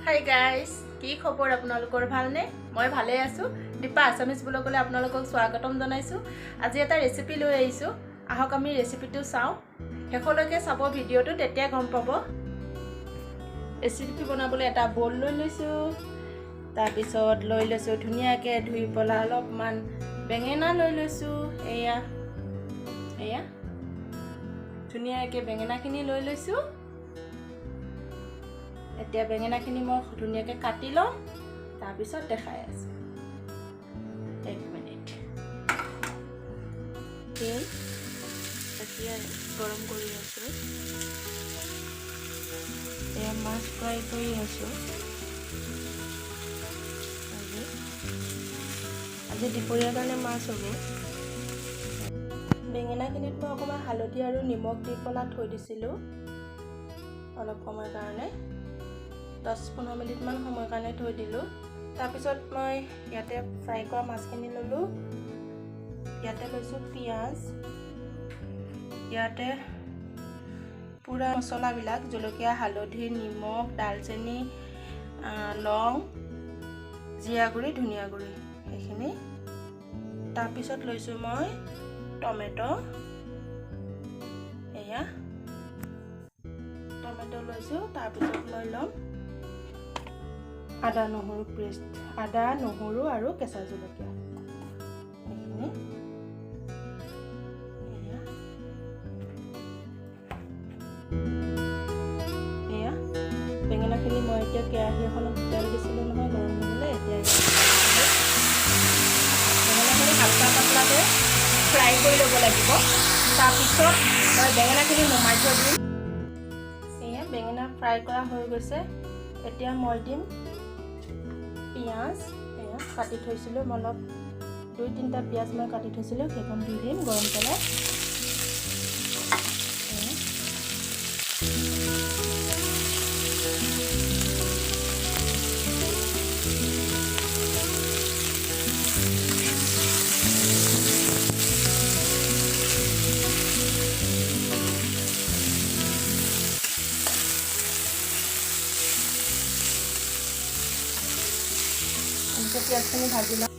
Hi guys, কি খবৰ আপোনালোকৰ? ভালনে? মই ভালে আছো। দীপা আছামিজ ব্লগলৈ আপোনালোকক স্বাগতম জনাইছো। আজি এটা ৰেচিপি লৈ আহিছো। আহক আমি ৰেচিপিটো চাওঁ, শেষলৈকে চাব ভিডিঅ'টো, তেতিয়া গম পাব। ৰেচিপি বনাবলৈ এটা বল লৈ লৈছো, তাৰপিছত লৈ লৈছো ধুনীয়াকৈ ধুই পেলাই অলপমান বেঙেনা লৈ লৈছো। এয়া এয়া ধুনীয়াকৈ বেঙেনাখিনি লৈ লৈছো। এতিয়া বেঙেনাখিনি মই ধুনীয়াকৈ কাটি ল'ম, তাৰপিছত দেখাই আছোঁ। এক মিনিট। তেল এতিয়া গৰম কৰি আছোঁ। এয়া মাছ ফ্ৰাই কৰি আছোঁ। আজি দুপৰীয়াৰ কাৰণে মাছ হ'ব। বেঙেনাখিনিত মই অকণমান হালধি আৰু নিমখ দি পেলাই থৈ দিছিলোঁ অলপ সময়ৰ কাৰণে, 10-15 মিনিটমান সময়ৰ কাৰণে থৈ দিলোঁ। তাৰপিছত মই ইয়াতে ফ্ৰাই কৰা মাছখিনি ল'লোঁ। ইয়াতে লৈছোঁ পিঁয়াজ, ইয়াতে পূৰা মছলাবিলাক জলকীয়া, হালধি, নিমখ, দালচেনি, লং, জিৰা গুড়ি, ধনিয়া গুড়ি সেইখিনি। তাৰপিছত লৈছোঁ মই টমেট', এয়া টমেট' লৈছোঁ। তাৰপিছত মই ল'ম আদা নহৰু পেষ্ট, আদা নহৰু আৰু কেঁচা জলকীয়া এইখিনি। এয়া বেঙেনাখিনি মই এতিয়া কেৰাহী এখনত তেল দিছিলোঁ নহয় গৰম হ'বলৈ। এতিয়া বেঙেনাখিনি হালকা পাতলাকৈ ফ্ৰাই কৰি ল'ব লাগিব। তাৰপিছত মই বেঙেনাখিনি নমাই থৈ দিম। এয়া বেঙেনা ফ্ৰাই কৰা হৈ গৈছে। এতিয়া মই দিম পিঁয়াজ। এয়া কাটি থৈছিলোঁ মই অলপ, 2-3টা পিঁয়াজ মই কাটি থৈছিলোঁ, সেইখন দি দিম গৰম তেলত। এনেকৈ পিঁয়াজখিনি ভাজি ল'ম।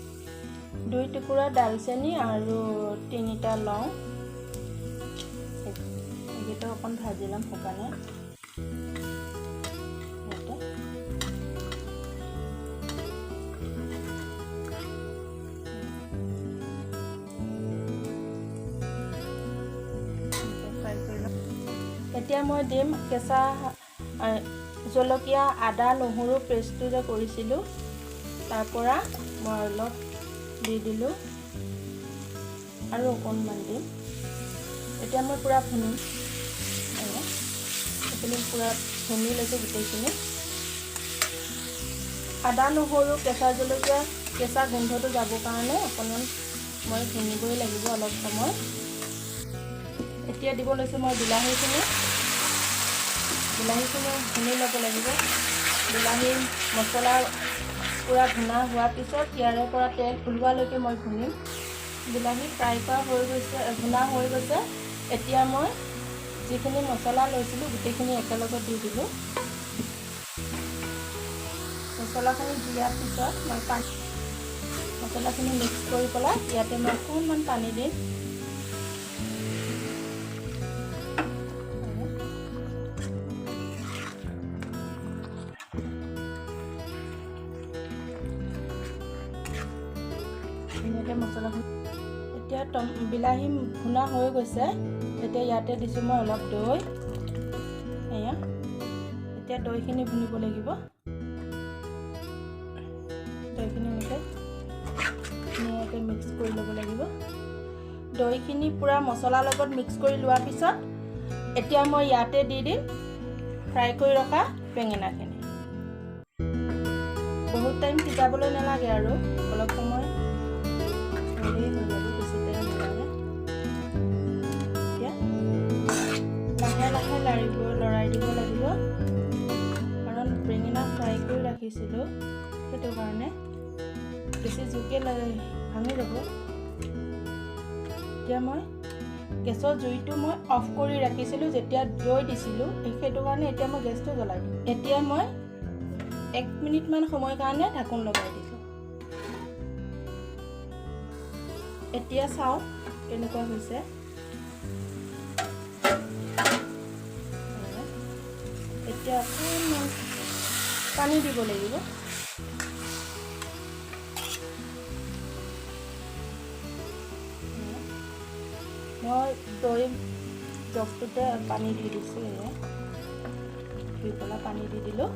2 টুকুৰা দালচেনি আৰু 3টা লং, এইকেইটা অকণ ভাজি ল'ম শুকানে। এতিয়া মই দিম কেঁচা জলকীয়া, আদা নহৰু পেষ্টটো যে কৰিছিলোঁ, তাৰ পৰা মই অলপ দি দিলোঁ আৰু অকণমান দিম। এতিয়া মই পূৰা ভুনিম। এইখিনি পূৰা ভুনি লৈছোঁ গোটেইখিনি। আদা নহৰু কেঁচা জলকীয়া কেঁচা গোন্ধটো যাবৰ কাৰণে অকণমান মই ভুনিবই লাগিব অলপ সময়। এতিয়া দিব লৈছোঁ মই বিলাহীখিনি। বিলাহীখিনি ভুনি ল'ব লাগিব। বিলাহী মছলা পূৰা ভুনা হোৱাৰ পিছত ইয়াৰে পৰা তেল ওলোৱালৈকে মই ভুনিম। বিলাহী ফ্ৰাই কৰা হৈ গৈছে, ভুনা হৈ গৈছে। এতিয়া মই যিখিনি মছলা লৈছিলোঁ গোটেইখিনি একেলগত দি দিলোঁ। মছলাখিনি দিয়াৰ পিছত মই পানী, মছলাখিনি মিক্স কৰি পেলাই ইয়াতে মই অকণমান পানী দিম। ধুনীয়াকৈ মছলাখিনি এতিয়া বিলাহী ভুনা হৈ গৈছে। এতিয়া ইয়াতে দিছোঁ মই অলপ দৈ। এয়া এতিয়া দৈখিনি ভুনিব লাগিব। দৈখিনি এনেকৈ ধুনীয়াকৈ মিক্স কৰি ল'ব লাগিব। দৈখিনি পূৰা মছলাৰ লগত মিক্স কৰি লোৱাৰ পিছত এতিয়া মই ইয়াতে দি দিম ফ্ৰাই কৰি ৰখা বেঙেনাখিনি। বহুত টাইম সিজাবলৈ নালাগে আৰু অলপ সময় হৈ যাব, বেছি টাইম নালাগে। এতিয়া লাহে লাহে লৰাই দিব লাগিব, কাৰণ বেঙেনা ফ্ৰাই কৰি ৰাখিছিলোঁ, সেইটো কাৰণে বেছি জোকে ভাঙি যাব। এতিয়া মই গেছৰ জুইটো মই অফ কৰি ৰাখিছিলোঁ যেতিয়া দৈ দিছিলোঁ, সেইটো কাৰণে এতিয়া মই গেছটো জ্বলাই দিম। এতিয়া মই 1 মিনিটমান সময়ৰ কাৰণে ঢাকোন লগাই দিছোঁ। এতিয়া চাওঁ কেনেকুৱা হৈছে। এতিয়া অকণমান পানী দিব লাগিব। মই দৈ জগটোতে পানী দি দিছোঁ। এয়া ধুই পেলাই পানী দি দিলোঁ।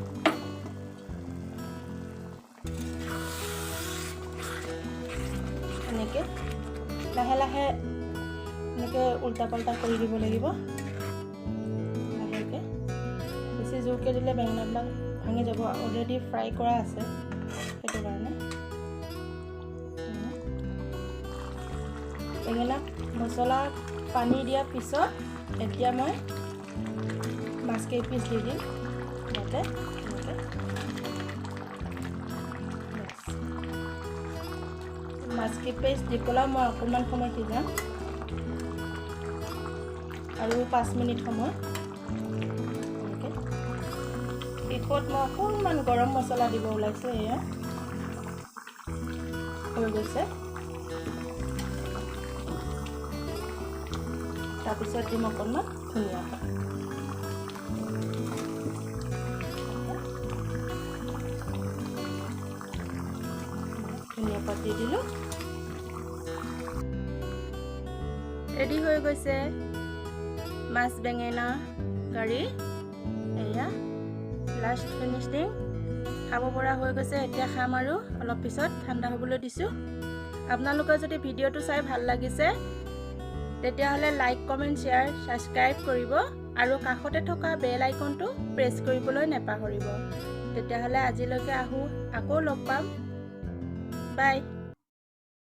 এনেকৈ লাহে লাহে এনেকৈ উল্টা পাল্টা কৰি দিব লাগিব লাহেকৈ। বেছি জোৰকৈ দিলে বেঙেনাবিলাক ভাঙি যাব, অলৰেডি ফ্ৰাই কৰা আছে সেইটো কাৰণে। বেঙেনা মছলা পানী দিয়াৰ পিছত এতিয়া মই মাছ কেইপিচ দি দিম ইয়াতে। এনেকৈ মাছ কেইপিচ দি পেলাই মই অকণমান সময় সিজাম আৰু 5 মিনিট সময়। এনেকৈ শেষত মই অকণমান গৰম মছলা দিব ওলাইছোঁ। এয়া হৈ গৈছে। তাৰপিছত দিম অকণমান ধনিয়া পাত। ধনিয়া পাত দি দিলোঁ। ৰেডি হৈ গৈছে মাছ বেঙেনা কাৰী। এয়া লাষ্ট ফিনিচিং, খাব পৰা হৈ গৈছে। এতিয়া খাম আৰু অলপ পিছত, ঠাণ্ডা হ'বলৈ দিছোঁ। আপোনালোকৰ যদি ভিডিঅ'টো চাই ভাল লাগিছে তেতিয়াহ'লে লাইক, কমেণ্ট, শ্বেয়াৰ, ছাবস্ক্ৰাইব কৰিব আৰু কাষতে থকা বেল আইকনটো প্ৰেছ কৰিবলৈ নাপাহৰিব। তেতিয়াহ'লে আজিলৈকে আহোঁ, আকৌ লগ পাম। বাই।